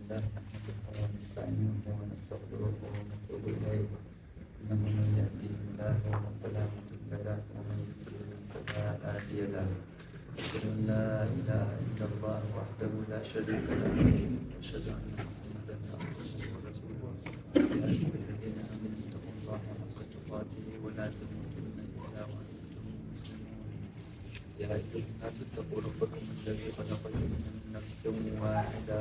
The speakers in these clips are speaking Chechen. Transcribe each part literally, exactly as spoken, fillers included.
الله نحمده ونستعينه ونستغفره ونتوب إليه. إنه من يهده الله فلا مضل له ومن يضلل فلا هادي له. أشهد أن لا إله إلا الله وحده لا شريك له. وأشهد أن محمدا عبده ورسوله. يا أيها الذين آمنوا اتقوا الله حق تقاته ولا تموتن إلا وأنتم مسلمون. يا أيها الناس اتقوا ربكم الذي خلقكم من نفس واحدة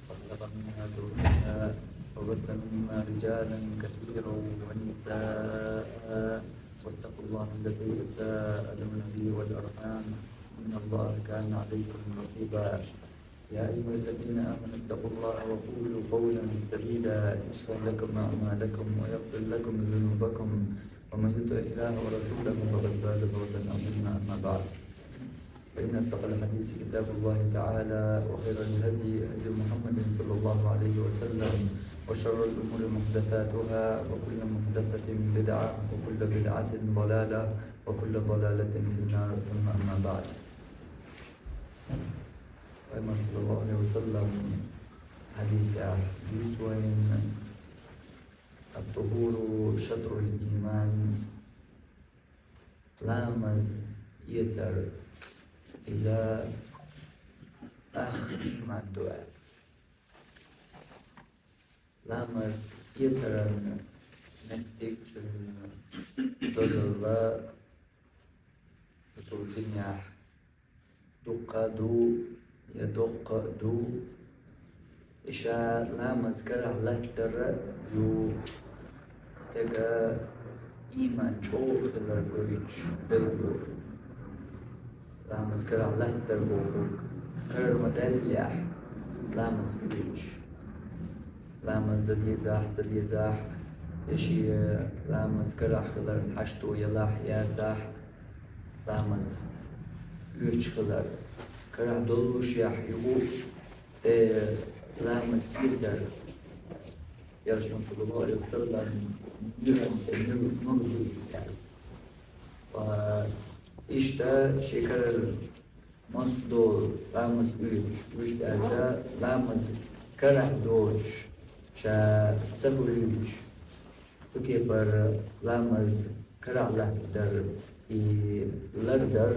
وخلق منها زوجها وبث منهما رجالا كثيرا ونساء واتقوا الله الذي تساءلون به والأرحام إن الله كان عليكم رقيبا. يا أيها الذين آمنوا اتقوا الله وقولوا قولا سديدا يصلح لكم أعمالكم ويغفر لكم ذنوبكم ومن يطع الله ورسوله فقد فاز فوزا عظيما. أما بعد، فإن أصدق الحديث كتاب الله تعالى وخير الهدي هدي محمد صلى الله عليه وسلم وشر الأمور محدثاتها وكل محدثة بدعة وكل بدعة ضلالة وكل ضلالة في النار. ثم أما بعد. Пайхамар саллаллаху алейхи ва саллам хьадисехь дуьйцу вайна: «الطهور شطر الإيمان». Ламаз эцар иза ах ийман ду аьлла. Ламаз эцаран меттиг, цуьнан дозалла бусулба динехь дуккха а ду, я доккха а ду. И ша ламаз карахь латтадар а ю стеган ийман чӀогӀа хилар гойтуш белгало. Ламаз карахь латтадар бохург, карара ма-даьллехь, ламаз оьцуш. Ламаз дан дезахь, ца дезахь, я шен ламаз карахь хиларна хьашто елахь, яцахь, ламаз оьцуш хилар. Карахь доллушехь юха, э, ламаз эцар. Элчано саллаллаху алейхи ва саллам муьлхха, муьлхха, муьлхха ду иза аьлла. Ва иштта шен карара массо а долу ламаз оьцуш, вуьшта аьлча, ламаз карахь доцуш ша ца хуьлуьйтуш, цу кепара ламаз карахь латтадар и лардар,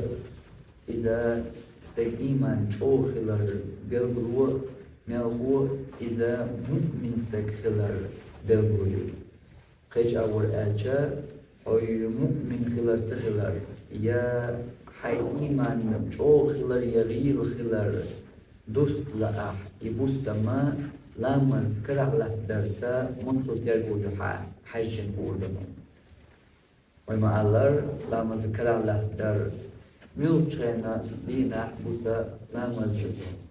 иза стеган ийман чӀогӀа хилар белгало, мелхо, иза муъмин стаг хилар белгало ю. Кхечу агӀор аьлча, хьо муъмин хилар, ца хилар, я хьайн ийман чӀогӀа хилар, я гӀийла хилар дуста лаахь, и бустам ламаз карахь латтадарца массо а терго ю хьан хьаьжжина хуур ду. Вай ма-аллара, ламаз карахь латтадар муьлххачу хенахь, дийнахь, буса ламаз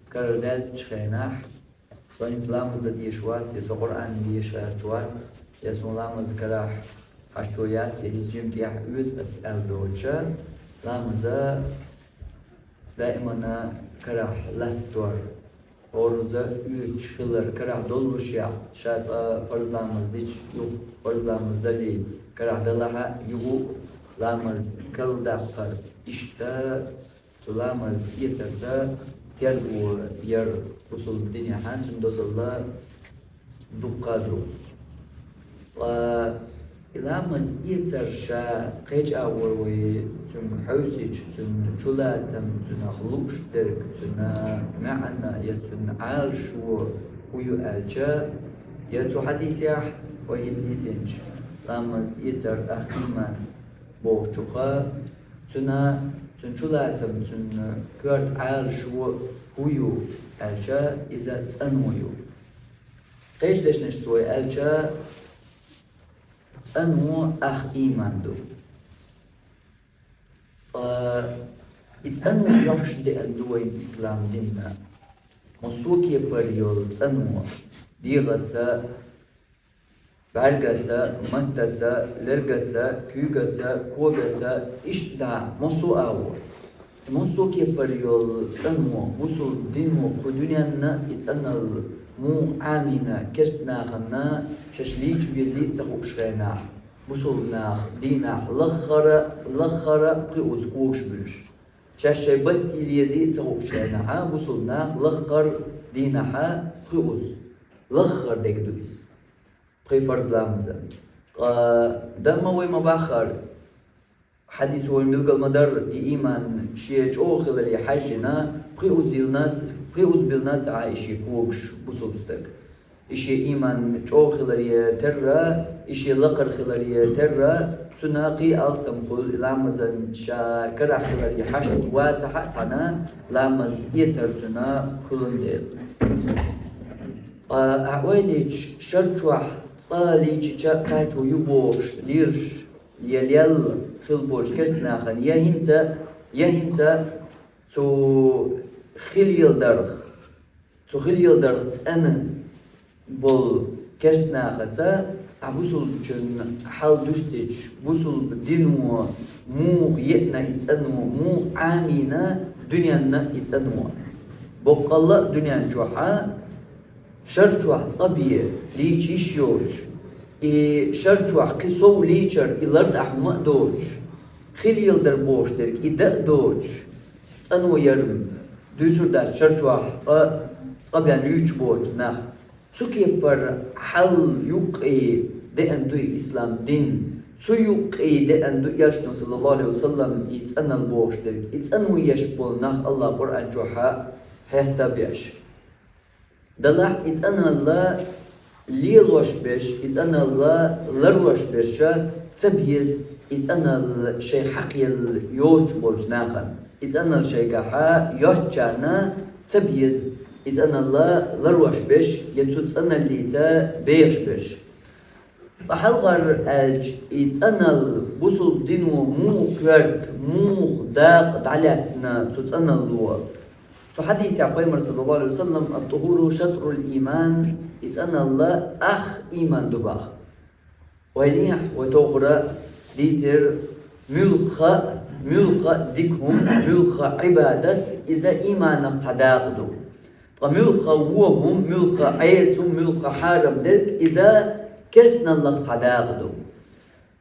карара даьллачу хенахь, со хӀинца ламаз дан дезаш вац, я со Къуръан дезаш гӀерташ вац, я суна ламаз карахь хьашто яц, я иза жимма тӀехь оьцу ас аьлла доцуш, ламаз даимана карахь латтор, гӀорза оьцуш хилар, карахь доллушехь, ша цкъа фарз ламаз дича, юха фарз ламаз дале, карахь далахь а, юха ламаз карладаккхар, иштта цу ламаз эцарца терго яр бусулба динехь, цуьнан дозалла дуккха а ду. Ткъа и ламаз эцар ша кхечу агӀор вай цуьнга хьовсича, цуьнан чулацам, цуьнах лууш дерг, цуьнан маьӀна я цуьнан Ӏалашо хӀун ю аьлча, я цу хьадисехь вай иза йисинчу, ламаз эцар ах ийман бохучуха, цуьнан, цуьнан чулацам, цуьнан коьрта Ӏалашо хӀун ю аьлча, иза цӀано ю. Кхечу дешнашца вай аьлча, цӀано ах ийман ду. Ткъа и цӀано йохьуш деана ду вайн ислам динна. Массо а кепара йолу цӀано, дегӀаца, бӀаьргаца, маттаца, лергаца, куьйгаца, когаца, иштта дӀа массо а агӀор. Массо а кепара йолу цӀано, бусулба дино кху дуьненна и цӀаналла муха Ӏамийна керста нахана шаьш лийча везий а ца хууш хенахь, бусулба нах дийнахь лаххара, лаххара кхиуза когаш буьлуш. Шаьш шайн батте лезий а ца хууш хенахь, бусулба нах лаххара дийнахь кхиуза. Лаххара дег ду иза пхи фарз ламазан. Ткъа дан ма вай ма баххара, хьадис вайна билгал ма дар, и иман шен чӀогӀа хиларе хьаьжжина, пхи узбилна, пхи узбилна цхьа и шен когаш бусулба стаг. И шен иман чӀогӀа хиларе терра, и шен лакхара хиларе терра, цунна кхы алсам хул, и ламазан ша карахь хиларе хьашт вацахьа а цхьана, ламаз эцар цунна хулан дела. Ткъа ахьа ойла йича, шар чохь цкъа лийчича кхачо ю бохуш лелаш, я лелла хила болчу керста нахана, я хӀинца, я хӀинца цу хилиялдарх, цу хилиялдарх цӀена болу керста нахаца, ахьа бусулбачун хьал дуьстича, бусулба дино муха еъна и цӀано, муха Ӏамийна дуьненна и цӀано. Боккъалла а дуьнен чохьа шар чохь цкъа бен лийча йиш йоцуш, и шар чохь кхин сов лийчар, и лартӀахь хӀума а доцуш, хилиялдар бохуш дерг и дан а доцуш, цӀано яр-м дуьйцур дац шар чохь цкъа, цкъа бен луьйчуш боцу нах. Цу кепара хьал юккъе деана ду и ислам дин. Цу юккъе деана ду Элчано, саллаллаху Ӏалайхи ва саллам, и цӀаналла бохуш дерг. И цӀано еш болу нах Аллах Къуръан чохьа хьеста беш. Далахь и цӀаналла лелош берш, и цӀаналла ларвош берша ца беза, и цӀаналла шайн хьакъ елла йоцуш болчу нахана. И цӀаналла шайгахьа йоцучарна ца беза, и цӀаналла ларвош берш я цу цӀаналлица бехаш берш. Цкъа хьалхара аьлча, и цӀаналла бусулба дино муха коьрта, муха дакъа дӀалаьцна цу цӀаналло. Цу хьадисехь пайхамар, саллаллаху Ӏалайхи ва саллам: «Ат-тухуру шатрул иман», и цӀаналла ах иман ду баха. Вай лехьа, вай тохара дийцира муьлхха, муьлхха дика хӀума, муьлхха Ӏибадат, иза иманах цхьа дакъа ду. Ткъа муьлхха вон хӀума, муьлхха Ӏеса хӀума, муьлхха хьарам дерг, иза керстаналлах цхьа дакъа ду.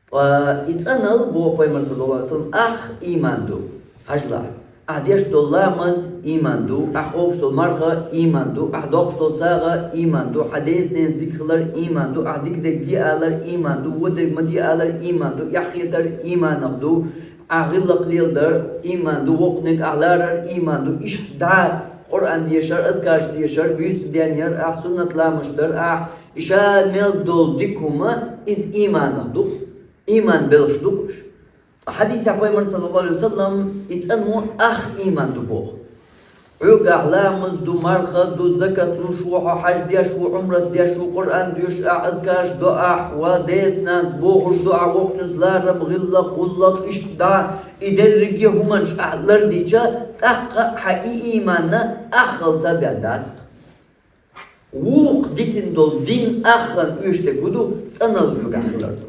Ткъа и цӀаналла, боху пайхамар, саллаллаху Ӏалайхи ва саллам, ах иман ду. Хьажалахь, ахь деш долу ламаз иман ду, ахь ховш долу марха иман ду, ахь доккхуш долу сагӀа иман ду, хьан деза-неназа дика хилар иман ду, ахь дика дерг де алар иман ду, вон дерг ма де алар иман ду, эхь хетар иманах ду, ахь гӀиллакх леладар иман ду, воккханиг ахь ларар иман ду, иштта дӀа Къуръан дешар, азкарш дешар, буьйса денъяр, ахь суннат ламазаш дар, ахь и ша мел долу дика хӀума, иза иманах ду, иман белхаш ду уьш. Ткъа хьадисехь пайхамар, саллаллаху Ӏалайхи ва саллам, и цӀаналла ах иман ду боху. Хьоьгахь ламаз ду, марха ду, закат луш ву хьо, хьаж деш ву, Ӏумрат деш ву, Къуръан доьшуш ахь, азкарш до ахь, ва деза-нанас бохуш ду ахь, воккхачуьнца ларам, гӀиллакх, гӀуллакх, иштта дӀа, и дерриге а хӀуманаш ахь лардича, тӀаккха хьан и иманна аххалца бен дац. Вукху дисина долу дин аххана оьшург хӀун ду, цӀаналла хьоьгахь хилар ду.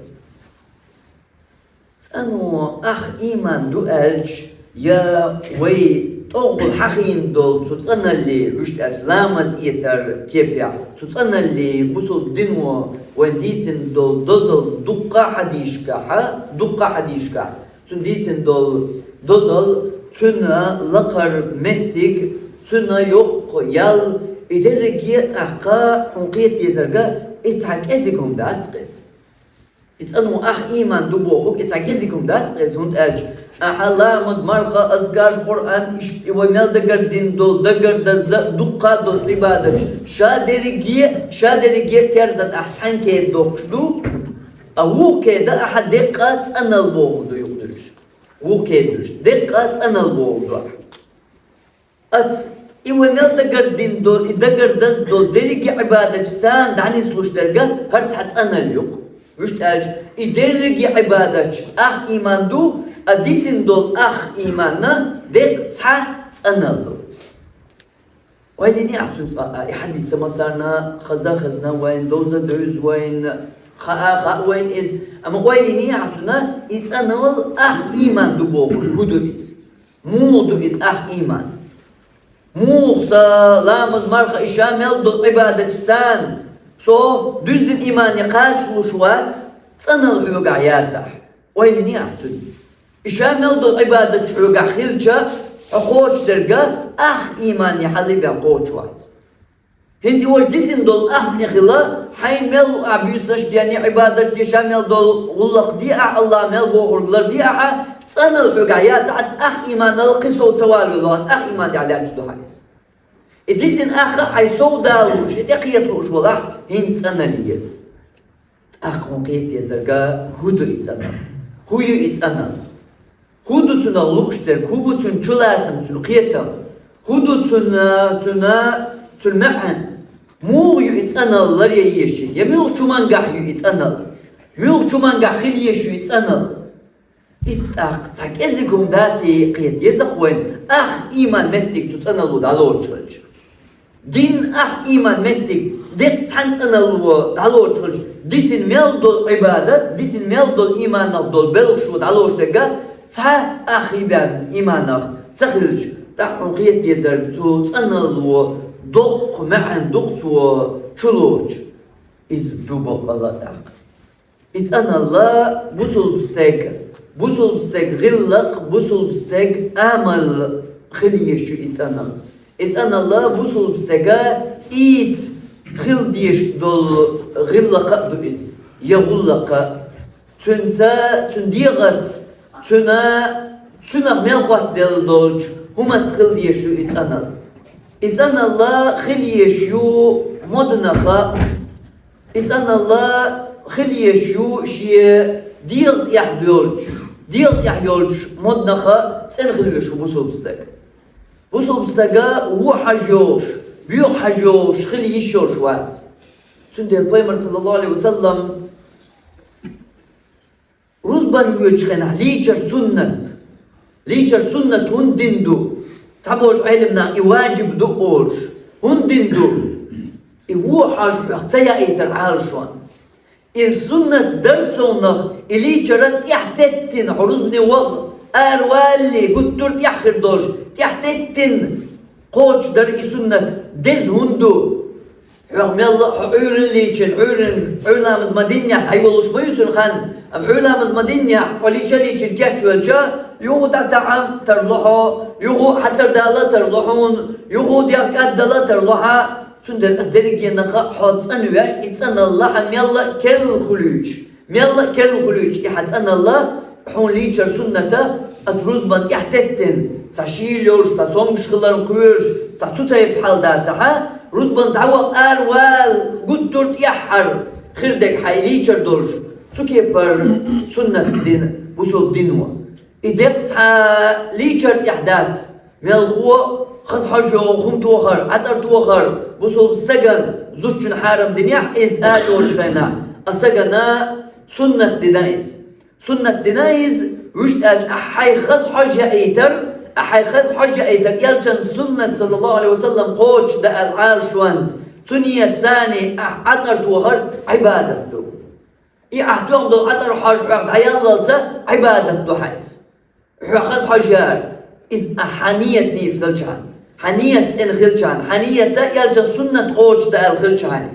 ЦӀано ах иман ду аьлча, я вай тӀехула хьахийна долу цу цӀаналле, вуьшта аьлча, ламаз эцар кепехь, цу цӀаналле бусулба дино вайн дийцина долу дозалла дуккха а хьадисашкахь, дуккха а хьадисашкахь, цуьнан дийцина долу дозалла, цуьнан лакхара меттиг, цуьнан йоккха ял, и дерриге а тӀаккха хьуна кхета дезарг, и цхьа кӀезиг хӀума дац-кх иза. И цӀано ах иман ду бохург, и цхьа кӀезиг хӀума дац-кх иза, хӀунда аьлча ахьа ламаз, марха, азкарш, Къуръан, иштта и вай мел дагардина долу, дагардаза дуккха а долу Ӏибадаташ, ша дерриге а, ша дерриге а терзан ахь цхьаьна кеда доккхуш ду, а вукху кеда ахьа деккъа цӀаналла бохург ду юкъа дуьллуш. Вукху кеда дуьллуш, деккъа цӀаналла бохург ду ахьа. Ац, и вай мел дагардина долу, и дагардаза долу дерриге а Ӏибадаташ царна дӀанислуш дерг хӀара цхьа цӀаналла ю-кх. Вуьшта аьлча, и дерриге а Ӏибадаташ ах иман ду, а дисина долу ах иманна деккъа цхьа цӀаналла ду. Ойла йиний ахь цуьнца, а, и хьадис ца массарна хаза а хезна вайн, довза а девза вайн, хаа а хаьа вайн иза. Амма ойла йиний ахь цуьнан, и цӀаналла ах иман ду бохург хӀун ду иза? Муха ду иза ах иман? Муха сан ламаз, марха, и ша мел долу Ӏибадаташ царна со дуьззина имане кхачалуш вац, цӀаналла хьоьгахь яцахь? Ойла йиний ахь цуьнан. И ша мел долу Ӏибадаташ хьоьгахь хилча, хьо кхочушдерг ах имане хьалхбен кхочуш вац. ХӀинца и ваш дисина долу ах тӀехила, хьайн мел луъа буьйсанаш а деш, Ӏибадаташ а деш, ша мел долу гӀуллакх де ахьа, Аллах мел бохург ларде ахьа, цӀаналла хьоьгахь яц ахьа ах ийманал кхин сов ца валавелла, ах ийман тӀехь лаьтташ ду хьан иза. И дисина ах а хьайн сов далуш, и тӀекхета лууш валахь, хӀинца цӀаналла еза. ТӀаккха хьуна кхета дезарг, хӀун ду и цӀаналла? ХӀун ю и цӀаналла? ХӀун ду цунах лууш дерг? ХӀун бу цуьнан чулацам, цуьнан кхетам? ХӀун ду цуьнан, цуьнан, цуьнан маьӀна? Муха ю и цӀаналла ларъян езаш? Я муьлхачу хӀумангахь ю и цӀаналла? Муьлхачу хӀумангахь хила езаш ю и цӀаналла? Иза тӀаккха цхьа кӀезиг хӀума даций кхета деза-кх вайна, ах ийман меттиг цу цӀаналло дӀалоцуш хилча. Дин, ах ийман меттиг деккъа цхьана цӀаналло дӀалоцуш хилча, дисина мел долу Ӏибадат, дисина мел долу ийманах долу белхашо дӀалоцуш дерг цхьа ах хи бен ийманах ца хилча, тӀаккха хьуна кхета дезарг, цу цӀаналло доккха маьӀна ду-кх цо чулоцуш. Иза ду бакъалла тӀаккха. И цӀаналла бусулба стеган, бусулба стеган гӀиллакх, бусулба стеган амал хила езаш ю и цӀаналла. И цӀаналла бусулба стеган цӀийца хила дезаш долу гӀиллакх а ду иза, я гӀуллакх а. Цуьнца, цуьнан дегӀаца, цуьнан, цуьнах мел хоттаделла долчу хӀуманца хила дезаш ю и цӀаналла. И цӀаналла хила езаш ю моднаха, и цӀаналла хила езаш ю шен дегӀан тӀехь йолчу, дегӀан тӀехь йолчу моднаха цӀена хила везаш ву бусулба стаг. Бусулба стага вон хьожа йогӀуш, боьха хьожа йогӀуш хила йиш йолуш вац. Цундела Пайхамар, саллаллаху Ӏалайхи ва саллам, рузбан воьдучу хенахь лийчар суннат. Лийчар суннат хӀунда дина ду? Цхьаболчу Ӏелам наха и важиб ду олуш. ХӀунда дина ду? И вон хьожа хьох ца яийтар Ӏалашонна. И суннат дар совнах, и лийчар тӀехь теттина, хьо рузбане ваха, аравалале, гуттар а тӀехь хир долуш, тӀехь теттина кхочушдар и суннат деза хӀунда ду? Хьох мелла а хьо Ӏуьйранна лийчина, Ӏуьйранна, Ӏуьйра ламаз ма-диннехь, хьайолуш ма ю цуьнан хан, амма Ӏуьйра ламаз ма-диннехь, хьо лийча а лийчина кечвелча, юха дӀатаӀам тарло хьо, юха хьацар дала тарло хьуна, юха дегӀ кӀаддала тарло хьан. Цундела аса дерригенах а хьо цӀанвеш, и цӀаналла хьан мелла а керла хуьлуьйтуш, мелла а керла хуьлуьйтуш, и хьан цӀаналла хьуна лийчар сунната, аса рузбан тӀехь теттина, цхьа шийла йолуш, цхьа цомгуш хиларна кхоьруш, цхьа цу тайпа хьал дацахьа, рузбан дӀаваха аравала гуттар а тӀехьхьара хир дерг хьайн лийчар долуш, цу кепара суннат дина, бусулба дино. И деккъа цхьа лийчар тӀехь дац, мелхо хаза хьожа йогӀу хӀума тохар, Ӏатар тохар, бусулба стагана, зудчун хьарам динехь, иза а йолчу хенахь, а стагана суннат дина иза. Суннат дина иза, вуьшта аьлча, ахь хьайн хаза хьожа яийтар, ахь хьайн хаза хьожа яийтар, элчан суннат, саллаллаху Ӏалайхи ва саллам, кхочушдан аьлла Ӏалашонца, цу нийятца ахь Ӏатар тохар Ӏибадат ду. И ахь тоьхна долу Ӏатар хьожа хьох дӀаяллалца Ӏибадат ду хьан иза. Хьо хаза хьожа яра, иза ахь хьан нийят нийса хилчахьана, хьан нийят цӀена хилчахьана, хьан нийят а элчан суннат кхочушдан аьлла хилчахьана.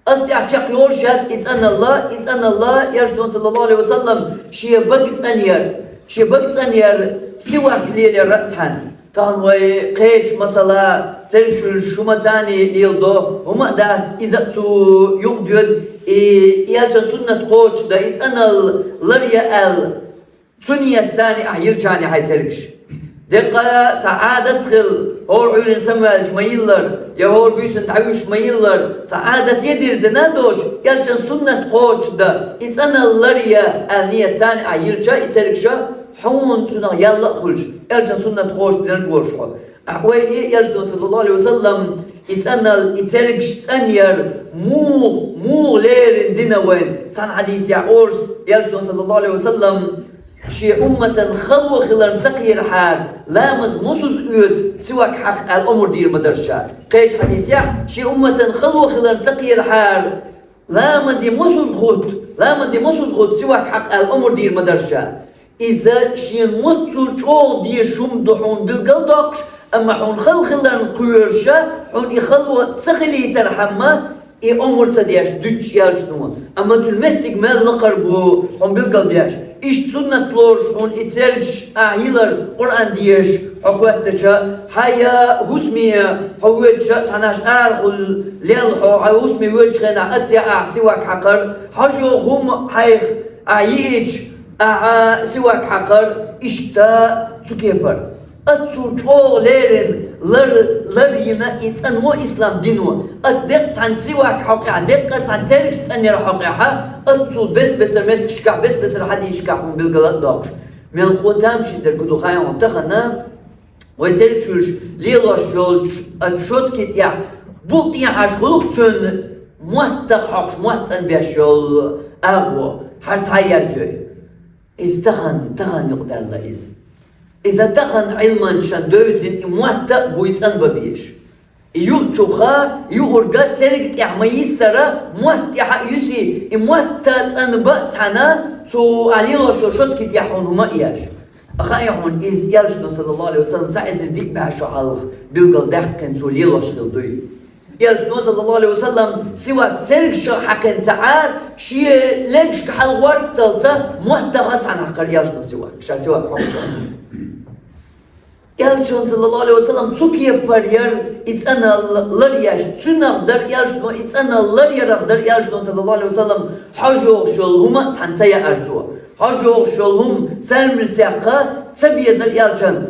Аса тӀехь чекхйолуш яц и цӀаналла, и цӀаналла, элчано, саллаллаху Ӏалайхи ва саллам, шен бага цӀанъяр, шен бага цӀанъяр, сивак лелаяр а цхьаьна. Тахана вай кхечу масала, цергаш хуьлуш хӀума царний леладо, хӀума а дац, иза а цу юкъа доьду, и элчан суннат кхочушдан, и цӀаналла ларъян аьлла, цу нийятца ахь йилчахьана хьайн цергаш. Деккъа цхьа Ӏадат хилла, хӀора Ӏуьйранна самаваьлча ма-йиллара, я хӀора буьйсанна дӀавуьйш ма-йиллара, цхьа Ӏадат я дирзина доцуш, элчан суннат кхочушдан, и цӀаналла ларъян аьлла нийятца ахь йилча и цергаш, хьуна цунах ял а хуьлуш, элчан суннат кхочушдинарг волуш хьо. Ахь вайна, элчано, саллаллаху Ӏалайхи ва саллам, и цӀаналла, и цергаш цӀанъяр муха, муха леррина дина вайна? Цхьана хьадисехь олуш, элчано, саллаллаху Ӏалайхи ва саллам, шен умматан хало хиларна ца кхерахьара, ламаз мосазза оьцу, сивак хьакха аьлла омра дийр ма дара ша. Кхечу хьадисехь, шен умматан хало хиларна ца кхерахьара, ламазе мосазза хӀутту, ламазе мосазза хӀутту, сивак хьакха аьлла омра дийр ма дара ша. Иза шена моццул чӀогӀа дезаш хӀума ду хьуна билгалдоккхуш, амма хьуна хала хиларна кхоьруш, хьуна и хало ца хилийтархьама, и омра ца деш дуьтуш элчано. Амма цуьнан меттиг мел лакхара бу хьуна билгалдеш. Иштта суннат лоруш хьуна и цергаш а хилар Къуръан дешаш хьо хоьттача, хьай хӀусаме хьо воьдуш цхьанаш арахула лел хьо, хьай хӀусаме воьдучу хенахь а цхьа ахь сивак хьакхар, хьожа хӀума хьайх а йиъча, ахьа сивак хьакхар, иштта цу кепара. Аццул чӀогӀа леррина лар-, лар йина и цӀанво ислам дино. Аццул деккъа цхьана сивак хьокъехь, деккъа цхьана цергаш цӀанъяр хьокъехь, аццул бес-бесара меттигашкахь, бес-бесара хьадисашкахь хьуна билгала а доккхуш. Мелхо тамашийна дерг ду хьайна хьуна тахана, вай цергаш лелош йолчу ацу шотки тӀехь, бул тӀехьаш хуьлу-кх цуьнан мотт хьокхуш, мотт цӀанбеш йолу агӀо, хьарца хьан ерзайой? Иза тахана, тахана юкъадаьлла иза. Иза тахана Ӏилманчашна девзина и мотт а буй цӀанбан безаш. И юучуха, юург а церга тӀехь ма йиссара, мотт тӀехь а юьсий, и мотт а цӀанбан а цхьана, цу ахь лелош йолу шотки тӀехь хьуна хӀума а еш. Ахьа а хьуна иза Элчано, саллаллаху алейхи ва саллям, цхьа эзар диъ бӀе шо хьалха билгал даьккхина цо лелош хилла дуй. Элчано, саллаллаху алейхи ва саллям, сивак цергашка хьаькхина ца Ӏара, шен легашка хьалагӀорталца мотт а цхьана хьакхар Элчано сивак, ша сивак хьокхуш. Элчано, саллаллаху алейхи ва саллям, цу кепара яра и цӀаналла лар еш, цуьнах дара Элчано, и цӀаналла лар ярах дара Элчано, саллаллаху алейхи ва саллям, хьожа йогӀуш йолу хӀума а цхьана ца яара цо. Хьожа йогӀуш йолу хӀума сармил сехка ца безара Элчан.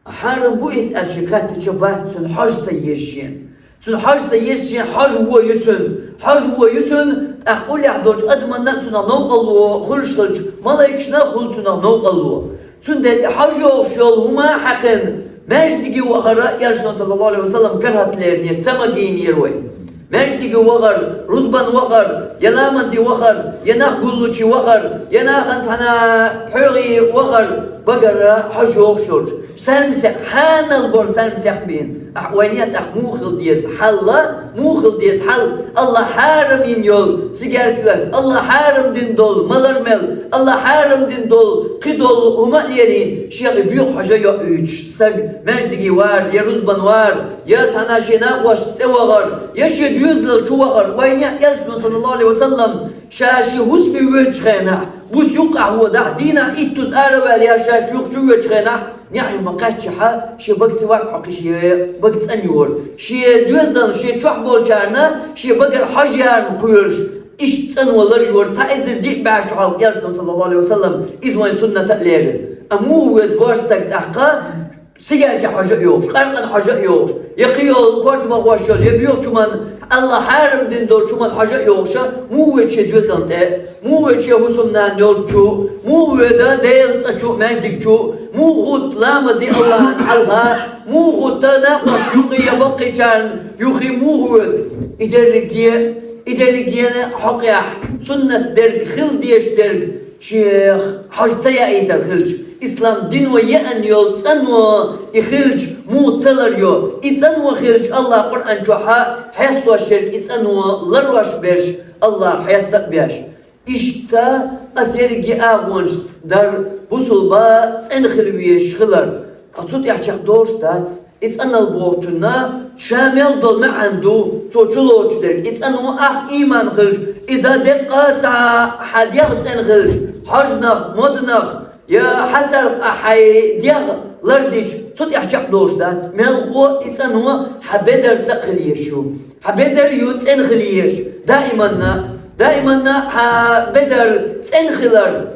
Хьарам бу иза аьлла шен кхеттача бац, цуьнан хьожа ца еза шена. Цуьнан хьожа ца еза шена, хьожа вон ю цуьнан. Хьожа вон ю цуьнан, тӀаккха уллехь долчу адаманна а цуьнан новкъарло хуьлуш хилча, малайкашна а хуьлу цуьнан новкъарло. Цундела и хьожа йогӀуш йолу хӀума а хьаькхина, маьждиге вахара Элчано, саллаллаху алейхи ва саллям, карахӀат леринера, ца магийнера вай. Маьждиге вахар, рузбан вахар, я ламазе вахар, я нах гуллучу вахар, я нахана цхьана хьоьгӀе вахар, багара хьожа йогӀуш йолуш. Сармсех, хьанал бара сармсех бен. Ахь вайна тӀаккха муха хила деза хьал, муха хила деза хьал? Аллах хьарам йина йолу сигарет оьзна, Аллах хьарам дина долу малар мел, Аллах хьарам дина долу кхидолу хӀума а лерина, шех и боьха хьожа йоуьйтуш стаг маьждиге вара, я рузбан вара, я цхьана шен накъосташна тӀе вахара, я шен доьзалал чу вахара, вайна Элчано, саллаллаху алейхи ва саллям, ша шен хӀусаме воьдучу хенахь, бус юккъахь водахь, дийнахь иттуза ара а ваьлла, я ша шен юххе воьдучу хенахь, неӀ ма кхаьччахьа, шен бага сивак хьокхуш, шен бага цӀанйора. Шен доьзална, шен чохь болчарна шен багара хьожа ярна кхоьруш, иштта цӀанвалар йора цхьа эзар диъ бӀе шо хьалха Элчано, саллаллаху алейхи ва саллям, иза вайн сунната а лерина. Амма муха воьду божа стаг тӀаккха? Сигаьрке хьожа а йогӀуш, къаркъана хьожа а йогӀуш, я кхин йолу корта ма гӀош йолу, я боьхачу хӀуманна, Аллах хьарам дина долчу хӀуманна хьожа а йогӀуша, муха воьду шен доьзална тӀе, муха воьду шен хӀусамнана йолчу, муха воьду Делан цӀа чу, маьждиг чу, муха гӀутту ламазе Аллахьан хьалха, муха гӀутту накъосташна юкъе я баккхийчарна юххе муха воьду? И дерриге, и дерриге хьокъехь, суннат дерг, хила дезаш дерг, шех хьожа ца яийтар хилча, ислам дино еана йолу цӀано и хилча, муха ца лар йо? И цӀано хилча, Аллах Къуръан чохьа хьестош ерг и цӀано ларош берш, Аллах хьеста а беш. Иштта аса ерриге агӀонаш дар бусулба цӀена хила везаш хилар. Ткъа цу тӀехь чекхдолуш дац. И цӀаналла бохучунна ша мел долу маьӀна ду, цо чулоцуш дерг. И цӀано ахь ийман хилча, иза деккъа а ца хьан дегӀ цӀена хилча, хьожанах, моданах, я хьан царах ахь хьайн дегӀ лардича, цу тӀехь чекхдолуш дац. Мелхо и цӀано хьан бедарца а хила езаш ю. Хьан бедар ю цӀена хила езаш. Даиманна, даиманна хьан бедар цӀена хилар.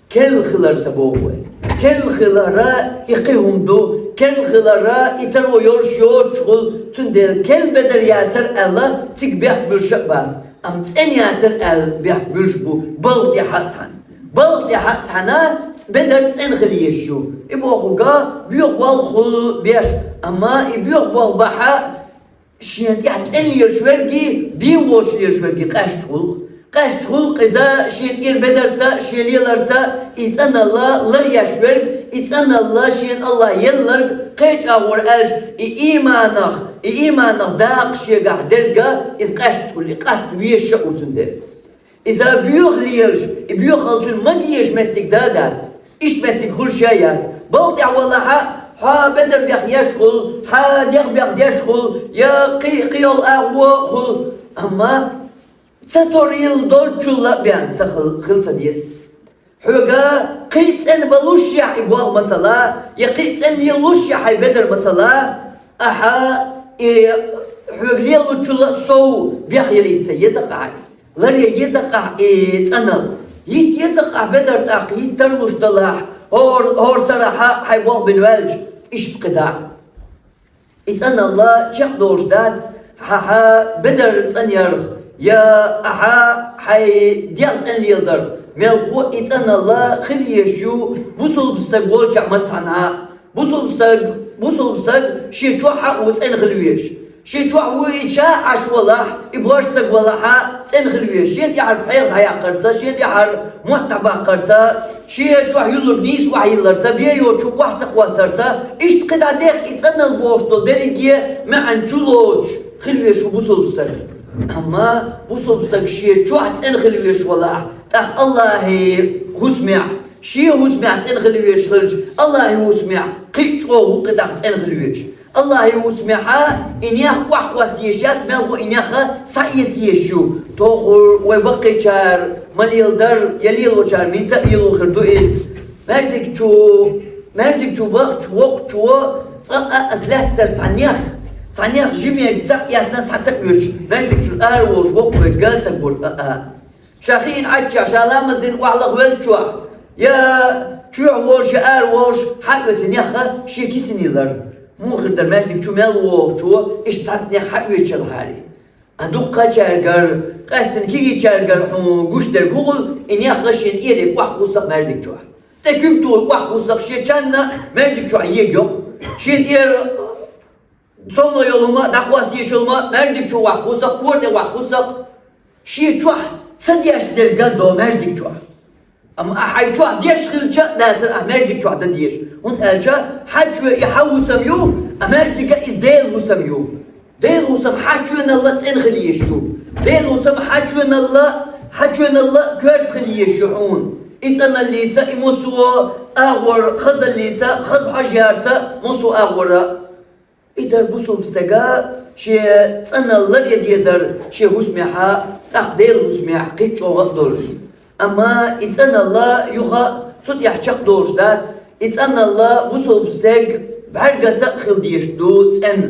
Керла хилар ца боху вай. Керла хилара и кхин хӀума ду, керла хилара и таро йолуш йоцуш хуьлу, цундела керла бедар яцара аьлла, цига бехк буьлуш а бац. Амма цӀена яцара аьлла бехк буьлуш бу, балха тӀехь а цхьаьна. Балха тӀехь а цхьаьна бедар цӀена хила езаш ю. И бохург боьха болх хуьлу беш, амма и боьха болх бахьа шена тӀехь цӀена лелаш верг, бен волуш лелаш верг къаьсташ хуьлу. Къаьсташ хуьлу иза шен тӀера бедарца, шен леларца, и цӀаналла лар еш верг, и цӀаналла шена Аллах елларг, кхечу агӀор аьлча, и ийманах, и ийманах дакъа шегахь дерг, иза къаьсташ хуьлу, и къаста везаш а ву цундела. Иза боьха лелаш, и боьхалла цуьнан магийша меттиг да а дац. Иштта меттиг хуьлуш а яц. Балха тӀехь валахь а, хьо бедар бех еш хуьлу, хьан дегӀ бех деш хуьлу, я кхин, кхин йолу агӀо хуьлу. Амма ца торийла долчул а бен ца хил-, хила ца деза иза. Хьоьга кхин а цӀена балушехь и болх, масала, я кхин а цӀена лелалушехь хьайн бедар, масала, ахьа и хьоьга лелалучул а сов бехъялийта ца еза-кх ахь иза. Ларъян еза-кх ахь и цӀеналла. Йитта еза-кх ахь бедар, тӀаккха йиттар луш далахь, хӀор-, хӀора сарахьа хьайн болх бина ваьлча, иштта кхидӀа а. И цӀеналла чекхдолуш дац хьан, хьан бедар цӀена ярх, я ахьа хьайн дегӀ цӀена леладарх. Мелхо и цӀеналла хила езаш ю бусалба стаг волчохь массанхьа а. Бусалба стаг, бусалба стаг шен чохь а ву цӀена хила везаш. Шен чохь ву и ша Ӏаш валахь, и боьрша стаг валахь а цӀена хила везаш. Шен тӀехьара пхьегӀа дӀаяккхарца, шен тӀехьара мотт дӀабаккхарца, шен чохь юьллург нийса охьайилларца, бен йоцуш охьа ца кхоссарца, иштта кхидӀа дехха и цӀеналла бохуш долу дерриге маьӀна чулоцуш хила везаш ву бусалба стаг. Амма бусалба стаг шен чохь цӀена хила везаш валахь, тӀаккха АллахӀан хӀусамехь, шен хӀусамехь цӀена хила везаш хилча, АллахӀан хӀусамехь кхин а чӀогӀа ву кхидӀа цӀена хила везаш. АллахӀан хӀусамехьа и нех охьакхосса езаш яц, мелхо и нех схьаэца езаш ю. Тохур вай баккхийчара ма леладара, я лелочара меца а лело хир ду иза. Маьждиг чу, маьждиг чу бахча воккхачо цкъа а аса лаьттара цхьа нех, цхьа нех жимега цхьаъ эцна схьа ца оьцуш, маьждиг чуьра ара волуш воккхаве ган ца гура цкъа а. Ша хиъна Ӏаччохь, ша ламаз дина охьалаха веллачохь, я чоьхьа волуш, я ара волуш, хьаоьцу нех шен кисане лар. Муха хир дара маьждиг чу мел вогӀучо иштта цхьацца нех хьаоьцуш хилахьара? А дуккхачаьргара, къаьсттина кегийчаьргара хьуна гуш дерг хӀун хуьлу, и нех шен тӀера охьакхуссу-кх маьждиг чохь. ТӀе куьг тухий охьакхуссу-кх, шен чанна маьждиг чохь ега йо-кх. Шен тӀера совнаха йолу хӀума, дӀакхосса езаш йолу хӀума маьждиг чу охьакхуссу-кх, кора тӀе охьакхуссу-кх. Шен чохь ца деш дерг ган до маьждиг чохь. Амма ахьа хьайн чохь деш хилча а дацара, ахьа маьждиг чохь дан дезаш. ХӀунда аьлча хьан чоь и хьан хӀусам ю, а маьждиг иза Делан хӀусам ю. Делан хӀусам хьан чоьналла цӀена хила езаш ю. Делан хӀусам хьан чоьналла, хьан чоьналла коьрта хила езаш ю хьуна. И цӀаналлица, и массо а агӀор хазаллица, хаза хьожаярца, массо а агӀора. И дара бусалба стага шен цӀаналла ларъян дезар шен хӀусамехьа, тӀаккха Делан хӀусамехь кхин а чӀогӀа а долуш. Амма и цӀаналла юха а цу тӀехь чекхдолуш дац, и цӀаналла бусалба стеган бӀаьргаца а хила дезаш ду цӀена.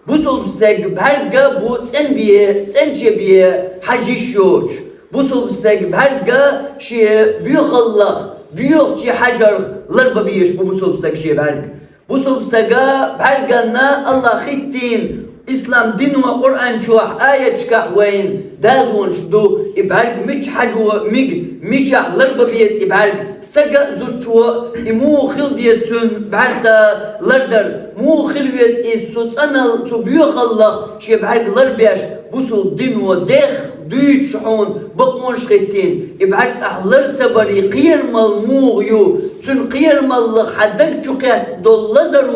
Бусалба стеган бӀаьрг а бу цӀена бен, цӀена чу бен хьажа йиш йоцуш. Бусалба стеган бӀаьрг а шен боьхаллах, боьхачу хьажарх ларбан безаш бу бусалба стеган шен бӀаьрг. Бусалба стеган бӀаьргана АллахӀа хӀиттийна, ислам дино Къуръан чохь аяташкахь вайна дозанаш ду, и бӀаьрг мича хьажо мега, мичахь ларбан беза и бӀаьрг. Стага а, зудчо а, и муха хила деза цуьнан бӀаьрса лардар, муха хила веза иза цу цӀаналла, цу боьхаллах шен бӀаьрг ларбеш, бусалба дино дехха дуьйцуш хьуна бакъонаш хӀиттийна, и бӀаьрг ахь лар ца барий кхерамалла муха ю, цуьнан кхерамаллах хьан даг чу кхетта долу лазаро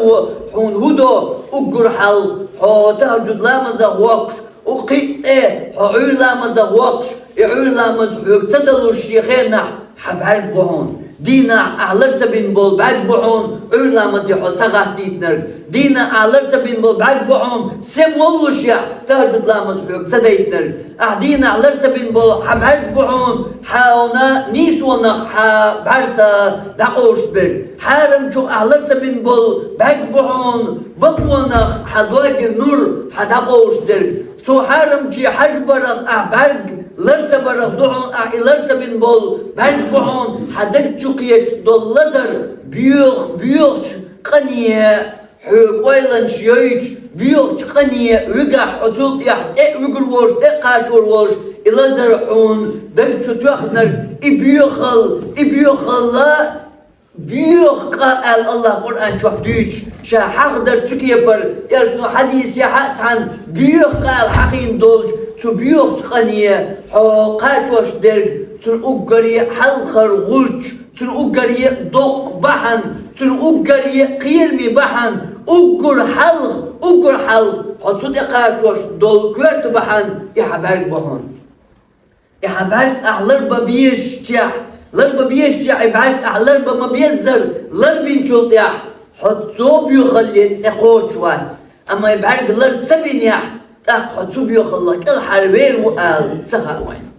хьуна хӀун до, уггар хьалха хьо тахӀажуд ламазах воккхуш, у кхин а тӀе хьо Ӏуьйра ламазах воккхуш, и Ӏуьйра ламаз хьоьга ца далуш шен хенахь, хьан бӀаьрг бу хьуна. Дийнахь ахь лар ца бина болу бӀаьрг бу хьуна Ӏуьйра ламазе хьо ца гӀаттийтинарг. Дийнахь ахь лар ца бина болу бӀаьрг бу хьуна сема воллушехь тахӀажуд ламаз хьоьга ца дайтинарг. Ахь дийнахь лар ца бина болу хьан бӀаьрг бу хьуна хьуна нийсонах хьан бӀаьрса дӀакъовшаберг. Хьарамчух ахь лар ца бина болу бӀаьрг бу хьуна бакъонах хьан доггара нур хьан дӀакъовшадерг. Цу хьарамче хьажа барах ахь бӀаьрг лар ца барах ду хьуна, ахь и лар ца бина болу бӀаьрг бу хьуна хьан даг чу кхеташ долу лазар, боьха, боьхачу къане хьоьга ойланаш йойтуш, боьхачу къане вигахь хьо цул тӀехь тӀе а вуьгур волуш, тӀе а кхачор волуш, и лазар хьуна даг чу тоьхнарг, и боьхалла, и боьхалла, боьха къа аьлла АллахӀа Къуръан чохь дуьйцуш, ша хьахадар цу кепара, я цу хьадисехь а цхьаьна боьха къа аьлла хьахийна долчу цу боьхачу къане хьо кхачош дерг, цуьнан уггаре хьалхара гӀулч, цуьнан уггаре доккха бахьана, цуьнан уггаре кхераме бахьана, уггар хьалха, уггар хьалха хьо цу тӀе кхачош долу коьрта бахьана и хьан бӀаьрг бу хьуна. И хьан бӀаьрг ахь ларбан безачехь, ларбан безачехь и бӀаьрг ахь ларбан ма-беззара, ларбинчул тӀехь хьо цу боьхалле тӀе кхочуш вац. Амма и бӀаьрг лар ца бинехь, тӀаккха хьо цу боьхаллах кӀелхьарвер ву ала ца хаьа вайна.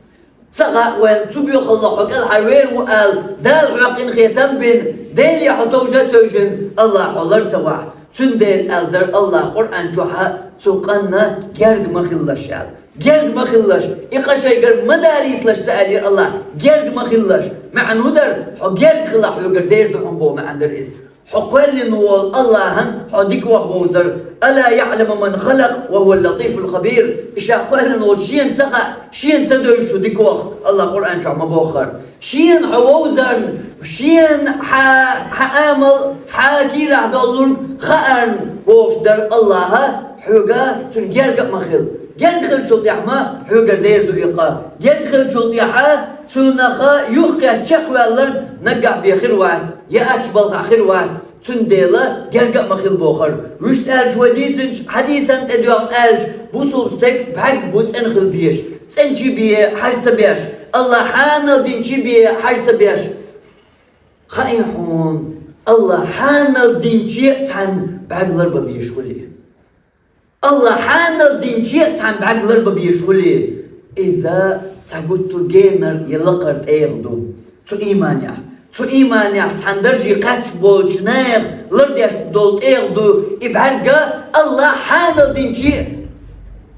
Ца хаьа вайна цу боьхалла хьо кӀелхьарвер ву аьлла, Дала хьоьгахь къинхетам бина, Деле хьо товжа а тевжина, АллахӀ хьо лар ца вахь. Цундела аьлла дара АллахӀа Къуръан чохь а цу къинна герга ма хилалаш аьлла. Герга ма хилалаш, и къа шайгара ма далийталаш ца аьллера АллахӀа, герга ма хилалаш. МаьӀна хӀун дара, хьо герга хилахь хьоьгара дер ду хьуна боху маьӀна дара иза. Хьо кхоьллина волу АллахӀана хьо дика ваха вовзар. «Ала яӀламу ман халакъ ва хӀуа латифул хабир». И ша кхоьллина волу шена ца хаьа, шена ца девза шу дика ваха, АллахӀа Къуръан чохь ма боху хӀара. Шена хьо вовзарна, шена хьан, хьан амал, хьан кийрахь доллург хаарна бохуш дара АллахӀа хьоьга, цуьнан герга а ма хила. Герга хиллачул тӀаьхьа ма хьоьгара дер ду и къа. Герга хиллачул тӀаьхьа цунах юххе чекхваьлларг наггахь бен хир вац, я ачу балхахь хир вац. Цундела герга а ма хила бохура. Вуьшта аьлча, вай дийцинчу хьадисан тӀедоьгӀна аьлча, бусулба стеган бӀаьрг бу цӀена хила безаш. ЦӀеначу бен хьажа ца беш, АллахӀа хьанал динчу бен хьажа ца беш. Хаий хьуна, АллахӀа хьанал динчу а цхьаьна бӀаьрг ларбан безаш хуьлий? АллахӀа хьанал динчу а цхьаьна бӀаьрг ларбан безаш хуьлий? Иза цхьа гуттар а генара я лакхара тӀегӀа ду. Цу ийманехь, цу ийманехь цхьана дарже кхаьчна болчу нехан лардеш долу тӀегӀа ду и бӀаьрг, АллахӀа хьанал динчу а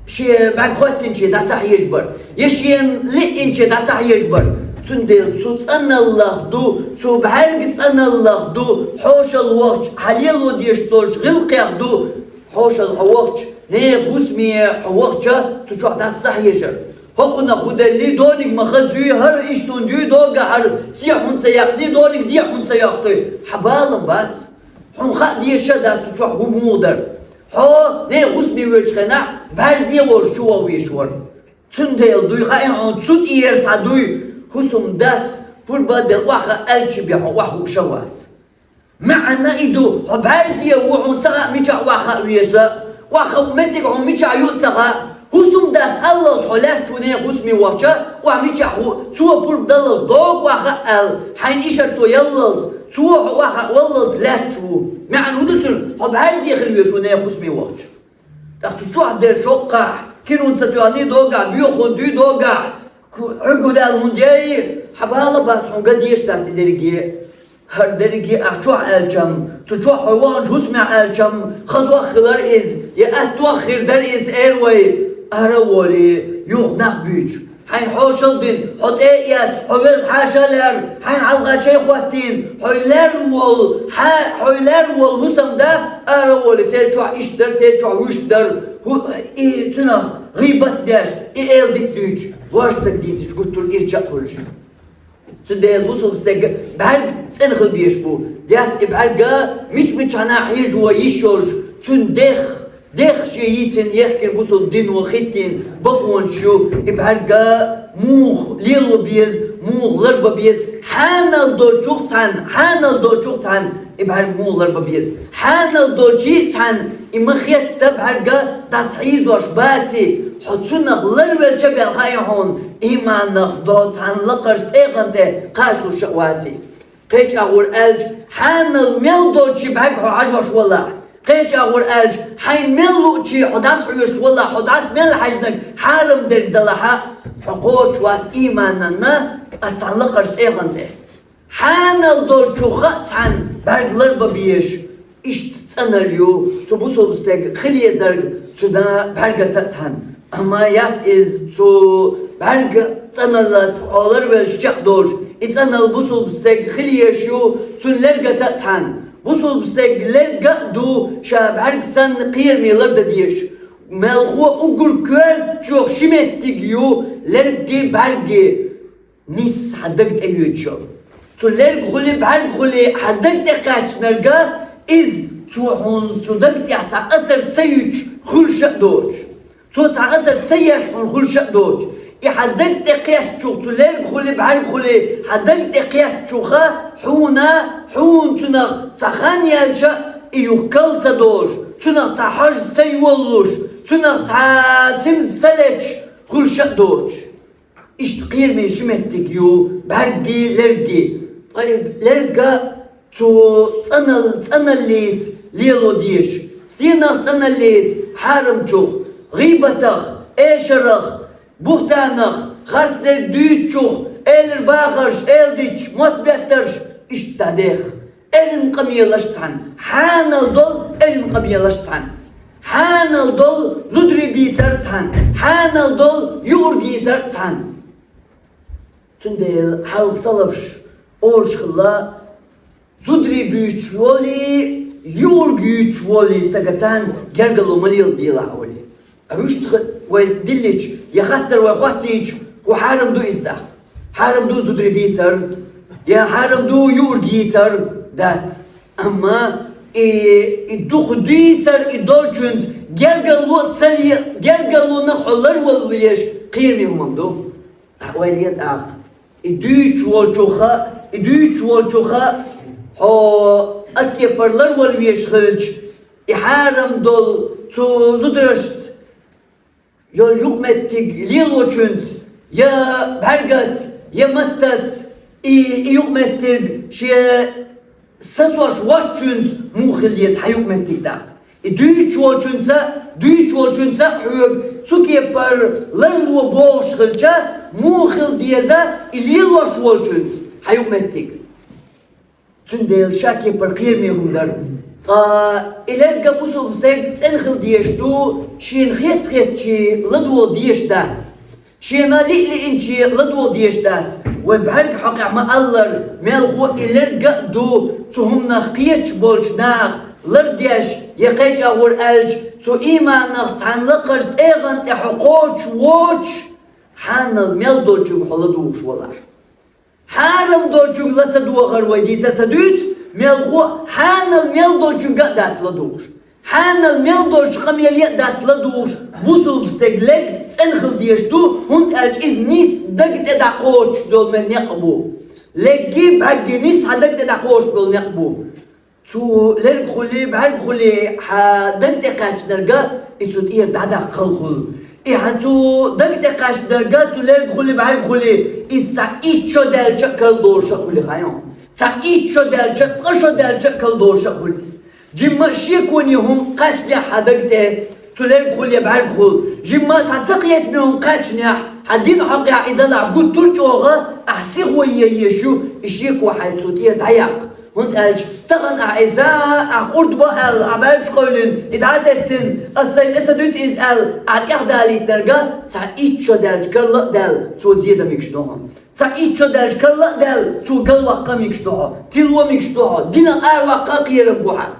шен бӀаьрг хӀоттинчу дӀа ца хьежабар, я шена лиъначу дӀа ца хьежабар. Цундела цу цӀаналлах ду, цу бӀаьрга цӀаналлах ду, хьошалла вахча хьан лело дезаш долчу гӀиллакхех ду, хьошалла хьо вахча, нехан хӀусаме хьо вахча, цу чохь дӀаса ца хьежар. ХӀокхунах хӀун делли, дониг ма хаззуй, хӀара иштта хӀунда юй, догахь хӀара сехьа хӀунда ца яьккхиний, дониг дехьа хӀунда ца йоккхуй? Хьан балам бац. Хьуна хаа дезаш а дац цу чохь хӀун муха дара. Хьо нехан хӀусаме воьдучу хенахь, бӀаьрзе а волуш чу ваха везаш вара. Цундела дуй хаий хьуна, цу тӀера схьа дуй, хӀусамдас пурба а делла охьахаа аьллачу бен хьо охьахууш а вац. МаьӀна и ду, хьо бӀаьрзе ву, хьуна ца хаьа мичахь охьахаа веза, охьахаа меттиг хьуна мичахь ю а ца хаьа. ХӀусамдас аллалц хьо лаьтташ ву нехан хӀусаме вахча, охьа мичахь ву, цо пурба даллалц догу охьахаа аьлла, хьайна ишар цо яллалц, цо хьо охьахаа валлалц лаьтташ ву. МаьӀна хӀун ду цуьнан, хьо бӀаьрзе хила везаш ву нехан хӀусаме вахча. ТӀаккха цу чохь дерш хӀокхахь, кира хӀунда ца тоьхний догахь, боьха хӀунда дуй догахь, ку-, хьуьгу даьлла хӀунда яй, хьан бала бац, хьуна ган дезаш дац и дерриге. ХӀара дерриге ахь чохь аьлчам, цу чохь хьо ваханчу хӀусамехь аьлчам, хазох хилар иза, я аттох хир дара иза, эр вай, ара а волий, юха нах буьйцу. Хьайна хьошалла дина, хьо тӀе а эцна, хьо веза хьаша а лаьрна, хьайна хьалха чай хӀоттийна, хьо лаьрна волу, хьа-, хьо лаьрна волу хӀусамда, ара а волий, церан чохь иштта дара, церан чохь вуьшта дара, хӀу-, и цуьнах гӀийбат а деш, и эладита дуьйцуш, ворхӀ стаг дийцича гуттар а ирча а хуьлуш. Цундела бусулба стеган бӀаьрг цӀена хила безаш бу. Дац и бӀаьрг мича-мичахьана хьежо йиш йолуш, цуьнан дегӀ, дегӀ шен йийцина ехкина бусулба дино хӀиттийна бакъонаш ю, и бӀаьрг муха лело беза, муха ларбан беза, хьанал долчух цхьаьна, хьанал долчух цхьаьна и бӀаьрг муха ларбан беза. Хьанал долчий цхьаьна и ма хетта бӀаьрг дӀасахьийзош баций, хьо цунах ларвелча бен хаий хьуна, ийманах доцу цхьана лакхарчу тӀегӀан тӀе кхачалуш а ваций. Кхечу агӀор аьлча, хьанал мел долчу бӀаьрг хьо хьажош валахь, кхечу агӀор аьлча, хьайн мел луучий хьо дӀасахьоьжуш валахь, хьо дӀаса мел хьаьжнарг хьарам дерг далахь а, хьо кхочуш вац иймананна а цхьана лакхарчу тӀегӀан тӀе. Хьанал долчух а цхьаьна бӀаьрг ларбан безаш, иштта цӀаналла ю цу бусулба стеган хила езарг цуьнан бӀаьргаца а цхьаьна. Амма яц иза цу бӀаьрга цӀаналлаца хьо ларвелча чекхдолуш, и цӀаналла бусулба стеган хила езаш ю цуьнан лергаца а цхьаьна. Бусулба стеган лерг а ду ша бӀаьрг санна кхераме лардан дезаш. Мелхо уггар коьртачух ши меттиг ю лергий, бӀаьргий. Нийсса хьан даг тӀе йоьдуш йолу. Цу лергахули, бӀаьргахули хьан даг тӀе кхаьчнарг, иза цо хьуна цу даг тӀехь цхьа асар ца юьтуш хуьлуш а доцуш. Цо цхьа асар ца еш хьуна хуьлуш а доцуш. И хьан даг тӀе кхеттачух, цу лергахули, бӀаьргахули хьан даг тӀе кхеттачух хьуна, хьуна цунах цхьа хан яьлча а и юха кал ца долуш, цунах цхьа хьожа ца йоллуш, цунах цхьа цимза ца леташ хуьлуш а доцуш. Иштта кхераме ши меттиг ю бӀаьрггий, лерггий. Ткъа и лерг а цу цӀанал-, цӀаналлица лело дезаш. Стенах цӀаналлица? Хьарамчух, гӀийбатах, эшарах, Буьхтанах, харцдерг дуьйцучух, элира бахарш, эладиташ, мотт беттарш, иштта дӀадеха. Эрна къамелаш цхьана, хьанал долу эрна къамелаш цхьана, хьанал долу зударий бийцар цхьана, хьанал долу юург йийцар цхьана. Цундела хьалха салафаш олуш хилла, зударий буьйцуш волий, юург юьйцуш волий стага цхьана гергарло ма леладелахь олий. Ткъа вуьшта вай диллича, я хаттар вай хӀоттийча, хӀу хьарам ду иза даха? Хьарам ду зударий бийцар, я хьарам ду юург йийцар? Дац. Амма и, и дукха дийцар и долчуьнца гергарло а ца ле-, гергарлонах хьо ларвала везаш кхераме хӀума ду. Ткъа вай ле тӀаккха. И дуьйцуш волчуха, и дуьйцуш волчуха, хьо аса кепара ларвала везаш хилча, и хьарам долу цу зударашца йолу юкъаметтиг лелочуьнца, я бӀаьргаца, я маттаца, и, и юкъаметтиг шен сацош воцчуьнца муха хила деза хьан юкъаметтиг тӀаккха? И дуьйцуш волчуьнца, дуьйцуш волчуьнца хьоьга цу кепара ларло бохуш хилча, муха хила деза и лелош волчуьнца хьан юкъаметтиг? Цундела ша кепара кхераме хӀума дара. Ткъа и лерга бусулба стеган цӀена хила дезаш ду, шена хетта-хеттачохь ладогӀа дезаш дац. Шена лиъ-лиъначохь ладогӀа дезаш дац. Вай бӀаьрга хьокъехь ма-аллара, мелхо а и лерга а ду, цу хӀуманах кхеташ болчу наха лардеш, я кхечу агӀор аьлча, цу ийманах цхьана лакхарчу тӀегӀан тӀе хьо кхочуш воцуш, хьанал мел долчуьнга хьо ладугӀуш валахь. Хьарам долчуьнга ла ца догӀар вай дийца ца дуьйцу, мелхо а хьанал мел долчуьнга а дац ладугӀуш. Хьанал мел долчу къамеле а дац ладугӀуш, бусулба стеган лерг цӀена хила дезаш ду, хӀунда аьлча иза нийса даг тӀе дӀакхочуш долу некъ бу. Лерги бӀаьрги нийса хьан даг тӀе дӀакхочуш долу некъ бу. Цу лергахули, бӀаьргахули хьан даг тӀе кхаьчнарг и цу тӀера дӀадаккха хала хуьлу. И хьан цу даг тӀе кхаьчнарг, цу лергахули, бӀаьргахули, иза цхьа итт шо даьлча а карладолуш а хуьлу хьан йо. Цхьа итт шо даьлча а, ткъа шо даьлча а карладолуш а хуьлу иза. Жимма а шеконе хӀума кхаьчнехь хьан даг тӀе, цу лергахули я бӀаьргахули, жимма а цхьа ца кхетаме хӀума кхаьчнехь, хьан дина хьокъехь и далахь гуттар а чӀогӀа ахь сихо е езаш ю, и шеко хьайн цу тӀера дӀаяккха. ХӀунда аьлча тахана ахь иза, ахь къурд бо аьлла, ахь бӀаьргаш кхоьллина, и дӀа а теттина, ас сайн тӀе ца дуьту иза аьлла, ахь тӀехдалийтинарг цхьа итт шо даьлча карла а даьлла, цо зен дан мегаш ду хьуна. Цхьа итт шо даьлча карла а даьлла, цо галваккха мегаш ду хьо, тилла мегаш ду хьо, динах араваккха а кхерам бу хьан.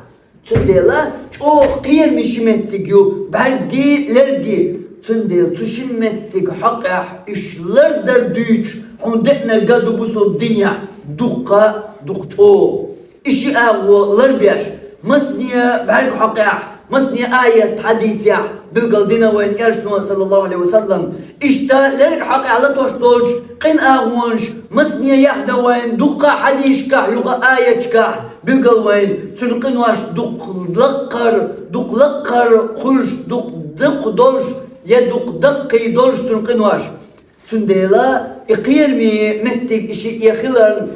Цундела чӀогӀа кхераме ши меттиг ю бӀаьрги, лерги. Цундела цу шин меттиг хьокъехь уьш лардар дуьйцуш хьуна деанарг ду бусулба динехь дуккха, дукха чӀогӀа. И ши агӀо ларбеш, масане бӀаьрга хьокъехь, масане аят хьадисехь билгал дина вайн Элчано, саллаллаху Ӏалайхи ва саллам. Иштта лерга хьокъехь латош долчу къин агӀонаш масане яхна вайн дуккха хьадисашкахь, юха аяташкахь билгал вайн цуьнан къинош дукха лаккхара, дукха лаккхара хуьлуш, дукха дукха долуш, я дукха даккхий долуш цуьнан къинош. Цундела и кхераме меттиг и шиъ хиларна,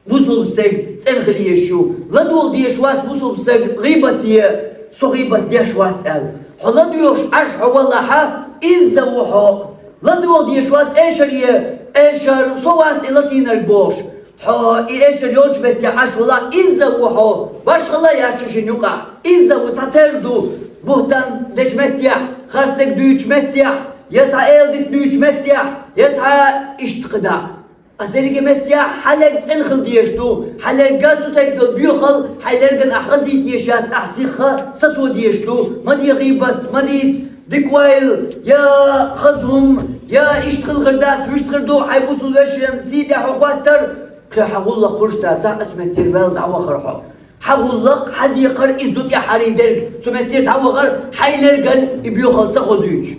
бусулба стаг цӀена хила езаш ю. ЛадогӀа дезаш вац бусулба стаг гӀийбате, со гӀийбат деш вац аьлла. Хьо ладоьгӀуш Ӏаш хьо валахьа, изза ву хьо. ЛадогӀа дезаш вац эшаре, эшар со вац и латийнарг бохуш. Хьо и эшар йолчу метте Ӏаш валахь, изза ву хьо. Башхалла яц шу шина юкъахь. Изза ву, цхьатерра ду. Буьхтан дечу меттехь, харцдерг дуьйцучу меттехь, я цхьа эладита дуьйцучу меттехь, я цхьа иштта кхидӀа. Ас дерриге меттехь хьан лерг цӀена хила дезаш ду, хьан лерга цу тайпа йолу боьхалла, хьайн лергана ахь хазийта езаш яц, ахь сиха сацо дезаш ду, ма де гӀийбат, ма дийца, дика вайл, я хаза хӀума, я иштта хила хир дац, вуьшта хир ду, хьайн бусулба вешин сий тӀехь хьо хӀоттар, кхин хьан гӀуллакх хуьлуш дацахь, оцу меттера ваьлла дӀавахар хьо. Хьан гӀуллакх, хьан декхар иза ду тӀаьххьара дерг, цу меттера дӀавахар, хьайн лергана и боьхалла ца хозуьйтуш.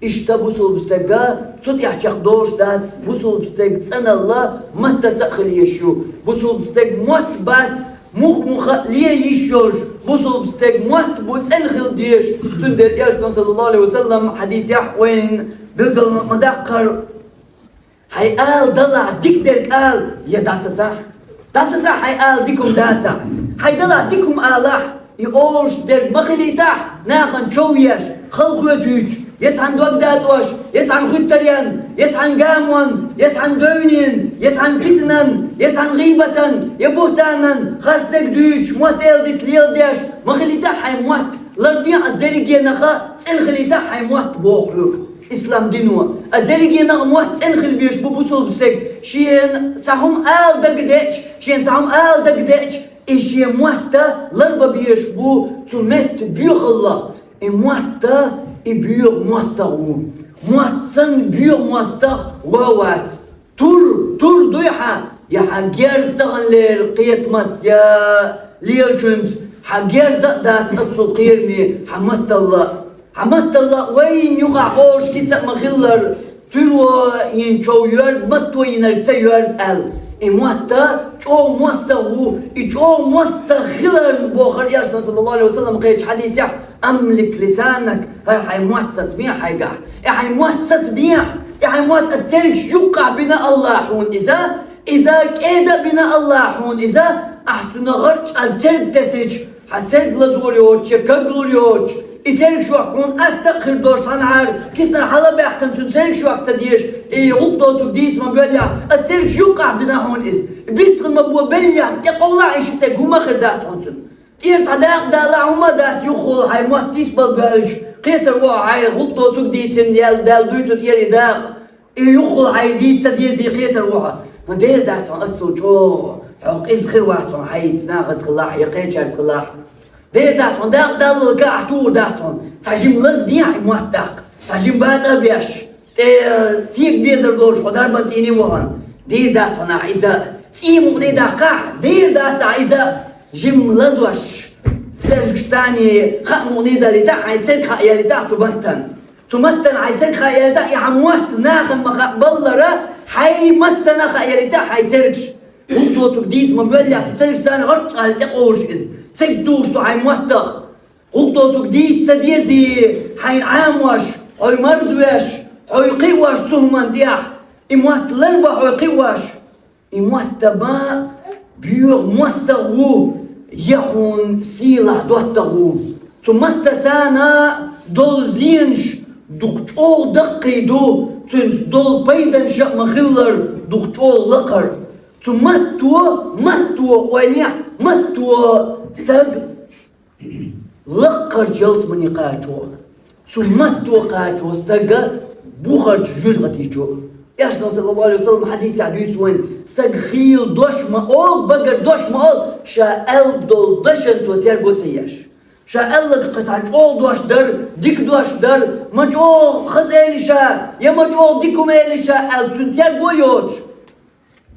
Иштта бусулба стага цу тӀехь чекхдолуш дац, бусулба стаг цӀаналла маттаца а хила езаш ю. Бусулба стаг мотт бац, муха-муха а ле йиш йолуш, бусулба стаг мотт бу цӀена хила дезаш. Цундела Элчано, саллаллаху Ӏалайхи ва саллам, хьадисехь вайна билгал ма даккхара: «Хьайн ала далахь дика дерг ала, я дӀасацахь. ДӀасацахь, хьайн ала дика хӀума дацахь. Хьайн далахь дика хӀума алахь, и олуш дерг ма хилийтахь, нахана чов еш, халахойтуьйтуш». Я цхьан дог датӀош, я цхьан хуьттарен, я цхьан гамон, я цхьан девнен, я цхьан питанан, я цхьан гӀийбатан, я буьхтанан, харцдерг дуьйцуш, мотт эладита леладеш, ма хилийта хьайн мотт, ларбе ас дерриге наха цӀена хилийта хьайн мотт, боху хьоьга ислам дино. Ас дерриге наха мотт цӀена хила безаш бу бусалба стаг, шена цхьа хӀума ала дагадеача, шена цхьа хӀума ала дагадеача, и шен мотт ларбан безаш бу цу меттан боьхаллах. И мотт, и боьха мостагӀа ву. Мотт санна боьха мостагӀа ван вац. Тур, тур дуй хьан, я хьан герз таханлера кхетамца, я лелачуьнца, хьан герз а дац оццул кхераме, хьан маттал а. Хьан маттал а вайна юкъахь олуш кица а ма хиллара, туьро йина чов йоьрзу, матто йинарг ца йоьрзу аьлла. И мотт чӀогӀа мостагӀа ву, и чӀогӀа мостагӀа хиларна бохура Элчано, саллаллаху Ӏалайхи ва саллам, кхечу хьадисехь: «Амлик лисанак», хӀара хьайн мотт сацабехьа хьайгахь. И хьайн мотт сацабехьа, и хьайн мотт, ас цергаш юккъахь бина АллахӀа хьуна иза, иза кӀеда а бина АллахӀа хьуна иза, ахь цунах гӀарчӀ а церг тесича, хьан церг лазор йоцуш я каглур йоцуш, и церг шух хьуна атта а хир долуш цхьанхьара киснара хьала а баьккхина, цуьнан церг шух ца дезаш, и гӀуллакх доцург дийца ма боьллехь, ас цергаш юккъахь бина хьуна иза. Бисхана ма бо беллехь, тӀекъовлахь и ши церг, хӀума а хир дац хьуна цуьнан. ТӀера цхьа дакъа далахь, хӀума а дац, юха хьайн мотт тӀисбала боьлча, кхетар ву хьо, хьайн гӀуллакх доцург дийцина, ял Дала дуьйцу тӀера и дакъа. И юххул хьайн дийца ца дезий кхетар ву хьо. Но дера дац хьуна оццул чӀогӀа, хьо къиза хир вац хьуна хьайца нахаца хилахь, я кхечаьрца хилахь. Дера дац хьуна дакъа даллалга ахь тухур дац хьуна. Цхьа жима лазбехьа и мотт даккха. Цхьа жима батӀа а беш, тӀе тега безар долуш хьо дарбан цӀийне а вахана. Дийр дац хьуна ахь иза. ЦӀий мукъане а даккхахь, дийр дац ахь иза. Жима лазош, цергаш царний хаа мукъане а далийтахь, хьайн церг хаа ялийтахь цу маттана. Цу маттана хьайн церг хаа ялийтахь, и хьан мотт нахана ма хаабаллара, хьайн маттана хаа ялийтахь хьайн цергаш. ГӀуллакх доцург дийца ма боьллехь, цу цергаш царна гӀарчӀ а тӀекъовлуш иза. Церг тухуш цу хьайн маттах. ГӀуллакх доцург дийца ца дезий, хьайна Ӏамош, хьой марзвеш, хьой кхиош цу хӀуманна тӀехь. И мотт ларбан хьой кхиош. И мотт ма боьха мостагӀа ву, я хьуна сийлахь доттагӀа ву. Цу маттаца долу зенаш дукха чӀогӀа даккхий ду, цуьнца долу пайданаш а ма-хиллара дукха чӀогӀа лакхара. Цу матто, матто, ойла йе, матто стаг лакхарчу ялсамане кхачо, цу матто кхачо стаг бухарчу жоьжахатичо. Элчано, саллаллаху Ӏалайхи ва саллам, хьадисехь дуьйцу вайна: стаг хийла дош ма олу, багара дош ма олу, ша аьлла долу дашан цо терго ца еш. Ша аьлларг кхин цхьа чӀогӀа дош дара, дика дош дара, ма чӀогӀа хаза эли ша, я ма чӀогӀа дика хӀума эли ша аьлла, цуьнан терго йоцуш.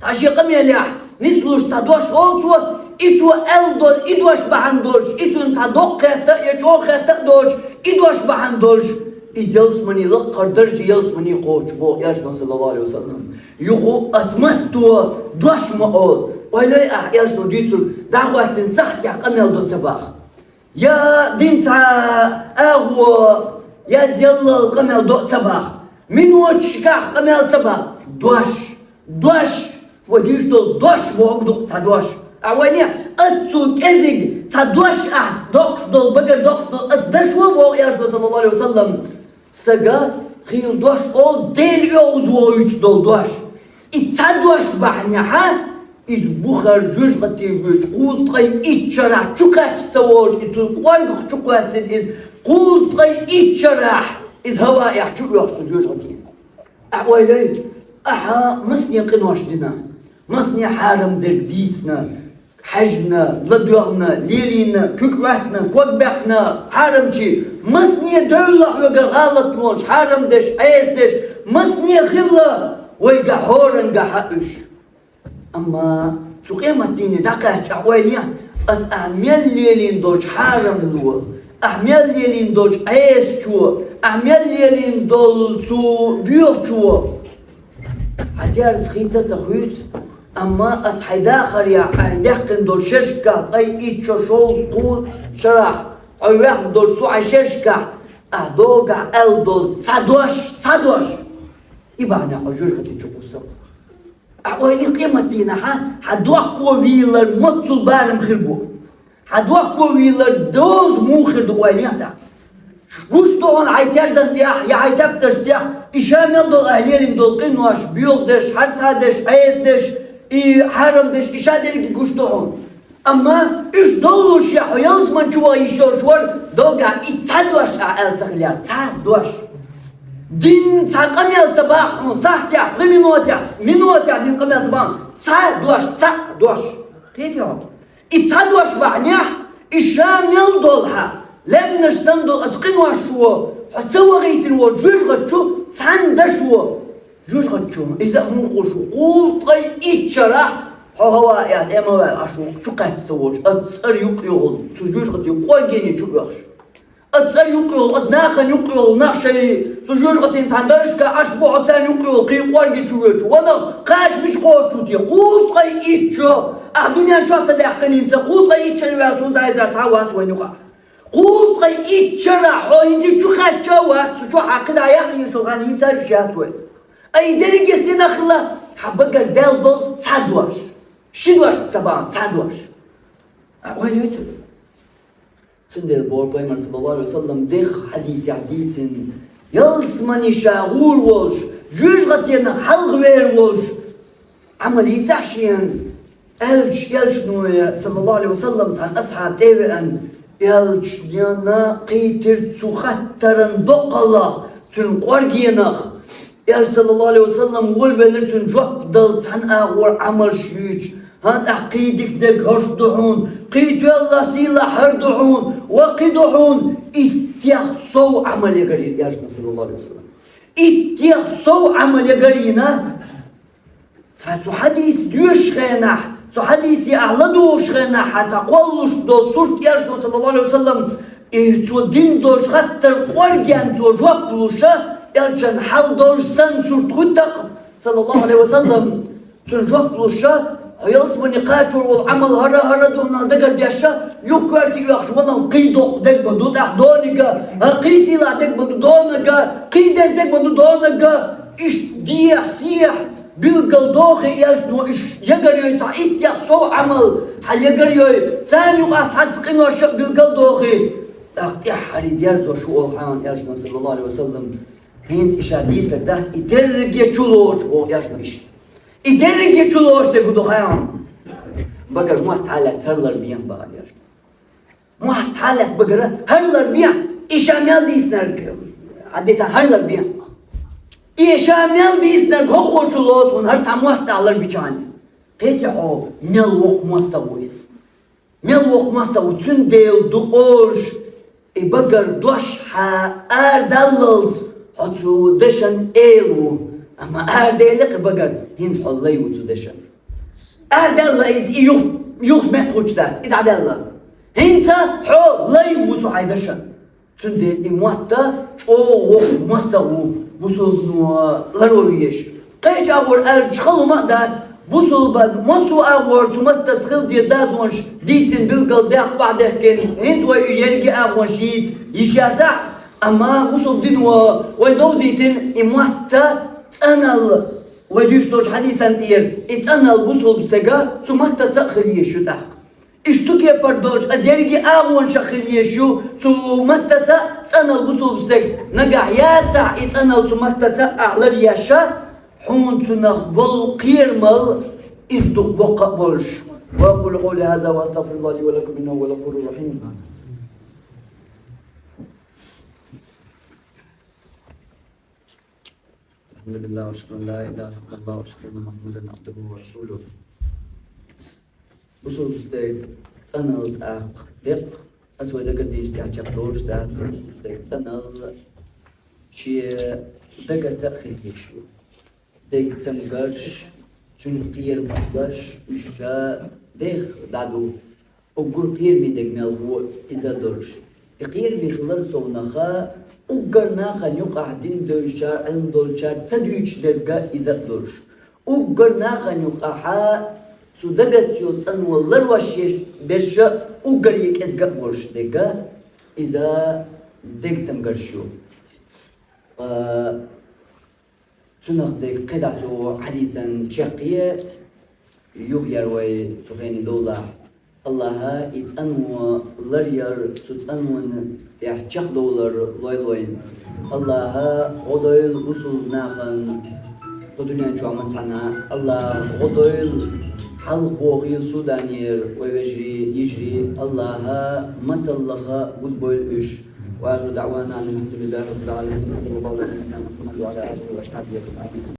Цхьа шен къамелехь нислуш цхьа дош олу цо, и цо аьлла долу и дош бахьана долуш, и цунна цхьа доккха хетта а, я чӀогӀа хетта а доцуш, и дош бахьана долуш, иза ялсамане лакхара даржа ялсамане кхочуш боху Элчано, саллаллаху Ӏалайхи ва саллам. Юха оцу матто дош ма олу. Ойла йе ахь, Элчано дуьйцург дӀахӀоьттина сахьтехь къамел до ца баха. Я дин цхьа агӀо, я зеллал къамел до ца баха. Миноташкахь къамел ца баха. Дош, дош, вай дуьйцуш долу дош бохург ду цхьа дош. А вайне оццул кӀезиг цхьа дош ахь доккхуш долу, багара доккхуш долу, аса дашо боху Элчано, саллаллаху Ӏалайхи ва саллам. Стага хийла дош олу, Дела оьгӀазвохуьйтуш долу дош. И цхьа дош бахьанехь, иза бухара жоьжахате воьдуш, кхузткъе итт шарахь чукхаьчча ца волуш, и цу кӀоргах чукхоьссина иза, кхузткъе итт шарахь иза хӀаваэхь чу оьхуш цу жоьжахатина. Ахь ойла йе, ахьа масане къинош дина, масане хьарам дерг дийцина, хьаьжна, ладоьгӀна, лелийна, куьг Ӏоьттина, ког баьккхина, хьарамчий, масане девлла хьоьгара гӀалат волуш, хьарам деш, Ӏеса деш, масане хилла вайгахь хӀоранга хьа уьш. Амма цу къематдийне дӀакхаьчча, ахь ойла йе, аса ахь мел лелийна долчу хьарамло, ахь мел лелийна долчу Ӏесачо, ахь мел лелийна долу цу боьхачо. Хьан терза хийца а ца хуьйцу, амма аса хьайн дахарехь, хьайн даьккхина долу шершкахь ткъе итт шо, шовзткъа, кхузткъа шарахь, хьо ваьхна долу цу хьайн шершкахь, ахь догахь аьлла долу цхьа дош, цхьа дош, и бахьанехь хьо жоьжахатин чу кхуссу. Ахь ойла йе, къематдийнахь хьан дохковийлар маццул барам хир бу. Хьан дохковийлар доза муха хир ду, ойла йе ахь. Гуш ду хьуна хьай терзан тӀехь, я хьай тепташ тӀехь, и ша мел долу ахь лелийна долу къинош, боьха деш, хьарцхьа деш, Ӏеса деш, и хьарам деш, и ша дерриге гуш ду хьуна. Амма уьш доллушехь, хьо ялсамани чу ваха йиш йолуш вара, догахь и цхьа дош ахь аьлла ца хилла, цхьа дош. Дин цхьа къамел ца боху хьуна, сахьтехь, пхи минотехь, минотехь дин къамел ца боху хьуна, цхьа дош, цхьа дош. Кхетий хьо? И цхьа дош бахьанехь, и ша мел долу хьан, лаьмнаш санна долу аса къинош ву, хьо ца вахийтина волу жоьжахати чу цхьаьна даш ву. Жоьжахати чу, иза а муха ву, кхузткъе итт шарахь хьо хӀаваъ а тӀе ма ваьлла, Ӏаш ву, чу кхаьчча ца волуш, аса цӀар юккъе йолу, цу жоьжахати кӀоргене чу оьхуш. Аса цӀар юккъе йолу, аса нахана юккъе йолу, нах шайн цу жоьжахатин цхьана даржашка Ӏаш бу хьо царна юккъе йолу, кхин кӀорге чу воьдуш. Ванах, кхача мича кхочуш ву те, кхузткъе итт шо, ахь дуьнен чохь ца даьккхинца, кхузткъе итт шо ваьлла, цунна цхьа эзар цхьа а вац вайн юкъахь. Кхузткъе итт шарахь хьо хӀинца чу кхаьчча а вац, цу чохь хьан кхидӀа яккха йиш йолу хан хӀинца а йиш яц вай. Ай дерриге стенах хилла, хьан багара бел болу цхьа дош. Ши дош ца бахьа, цхьа дош. А, вай юьйцу. Цундела боху Пайхамар, саллаллаху алейхи ва саллам, дехха хьадисехь дийцина, ялсамани ша гӀур волуш, жоьжахатенах хьалхавер волуш, Ӏамал йийцахь шена, аьлча, элчано, саллаллаху алейхи ва саллам, цхьана асхьаб тӀе а веана, элчано кхийтира цу хаттаран доккхаллах, цуьнан кӀоргенах. Элча, саллаллаху алейхи ва саллам, волавелира цунна жоп дала цхьана агӀор Ӏамалш юьйцуш. ХӀан, тӀаккха кхин дика дерг хӀорш ду хьуна, кхин тоьлла сийлахь хӀара ду хьуна, ва кхин ду хьуна, иттех сов Ӏамал ягарйина элчано, саллаллаху алейхи ва саллам. Иттех сов Ӏамал ягарйина, цхьа цу хьадис доьшуш хенахь, цу хьадисе ахь ладугӀуш хенахь, хьан цхьа кхоллалуш долу сурт элчано, саллаллаху алейхи ва саллам, и цо дина долчу хаттар кӀоргенна цо жоп луша, элчан хьал долуш санна сурт хуьттакъ, саллаллаху алейхи ва саллам, цунна жоп луша, хьо ялсамани кхачор волу Ӏамал хӀара-хӀара ду хьуна дагардеша, юхкоьрте оьхуш ванах кхин доккха дерг ма ду, тӀаккха донага, а, кхин сийлахь дерг ма ду, донага, кхин деза дерг ма ду, донага, иштта дехьа, сехьа, билггал дохий, элчано уьш ягарйой, цхьа иттех сов Ӏамал хьан ягарйой, царна юкъахь цхьацца къинош а билггал дохий. ТӀаккха тӀаьххьара дерзош ву олу хьан элчано, саллаллаху алейхи ва саллам, хӀинца и ша дийцинарг дац, и дерриге чу лоцуш ву олу элчано иштта. И дерриге чу лоцуш дерг хӀун ду хаьий хьуна? Багара мотт хьалаьцна хӀара ларбе боху элчано. Мотт хьалаьцна багара хӀара ларбе, и ша мел дийцинарг, хьан дитан хӀара ларбе. И ша мел дийцинарг хӀокхо чу лоцу хьуна хӀара цхьа мотт а ларбича хьуна. Кхетий хьо, мел воккха мостагӀа ву иза. Мел воккха мостагӀа ву, цундела ду олуш, и багара дош хьан арадаллалц хьо цу дешан эла ву. Амма араделла кхин багара, хӀинца хьо лай ву цу дешан. Арадаьлла иза, и юха, юха меттахӀуттуш дац, и дӀадаьлла. ХӀинца хьо лай ву цу хьайн дашан. Цундела и мотт чӀогӀа воккха мостагӀа ву бусулбано ларван везаш. Кхечу агӀор аьлча хала хӀума а дац, бусулбан массо а агӀор цу маттаца хила деза дозанаш дийцина, билггал даккха охьадехкина, хӀинца вай уьш ерриге а агӀонаш йийца йиш яцахь, амма бусулба дино вай довзийтина и мотт цӀаналла, вай дуьйцуш долчу хьадисан тӀера, и цӀаналла бусулба стеган цу маттаца а хила езаш ю тӀаккха. Иштта цу кепара долчу а дерриге агӀонаш а хила езаш ю, цу маттаца а цӀаналла бусулба стеган. Нагахь яцахь и цӀаналла цу маттаца а ахь ларъеш, хьуна цунах болу кхерамал иза дукха боккха а болуш. وأقول قولي هذا وأستغفر الله لي ولكم إنه هو الغفور الرحيم. الحمد لله، وأشهد أن لا إله إلا الله، وأشهد أن محمدا عبده ورسوله. Бусулба стеган цӀаналла тӀаккха деккъа, аса вай дагардинчу тӀехь чекхдолуш дац, бусулба стеган цӀаналла шен дагаца а хила езаш ю. Дег цамгарш, цуьнан кхерамаллаш, уьш ша дех дӀаду. Уггар кхераме дерг мел ву иза долуш. И кхераме хилар совнаха, уггар нахана юкъахь дин девзачара, Ӏилма долчара ца дуьйцуш дерг а иза а долуш. Уггар нахана юкъахьа цу дагаца йолу цӀано ларвеш еш берш а уггар е кӀезиг а болуш дерг а, иза дег цамгарш ю. Ткъа цунах дерг кхидӀа цу хьадисан чаккхе, юхаяр вай цу хене довлахь, Аллахӏа и цӏанвен ларъяр, цу цӏанвен тӏехь чекхдовлар лойла вайна. Аллахӏа гӏо дойла бусалба нахана кху дуьнен чохь массанхьа. Аллахӏа гӏо дойла, хьалхабохийла Суданера вай вежарий, йижарий. Аллахӏа мацаллаха бузбойла уьш. وآخر دعوانا أن الحمد لله رب العالمين. وصلى الله على نبينا محمد وعلى آله وأصحابه أجمعين.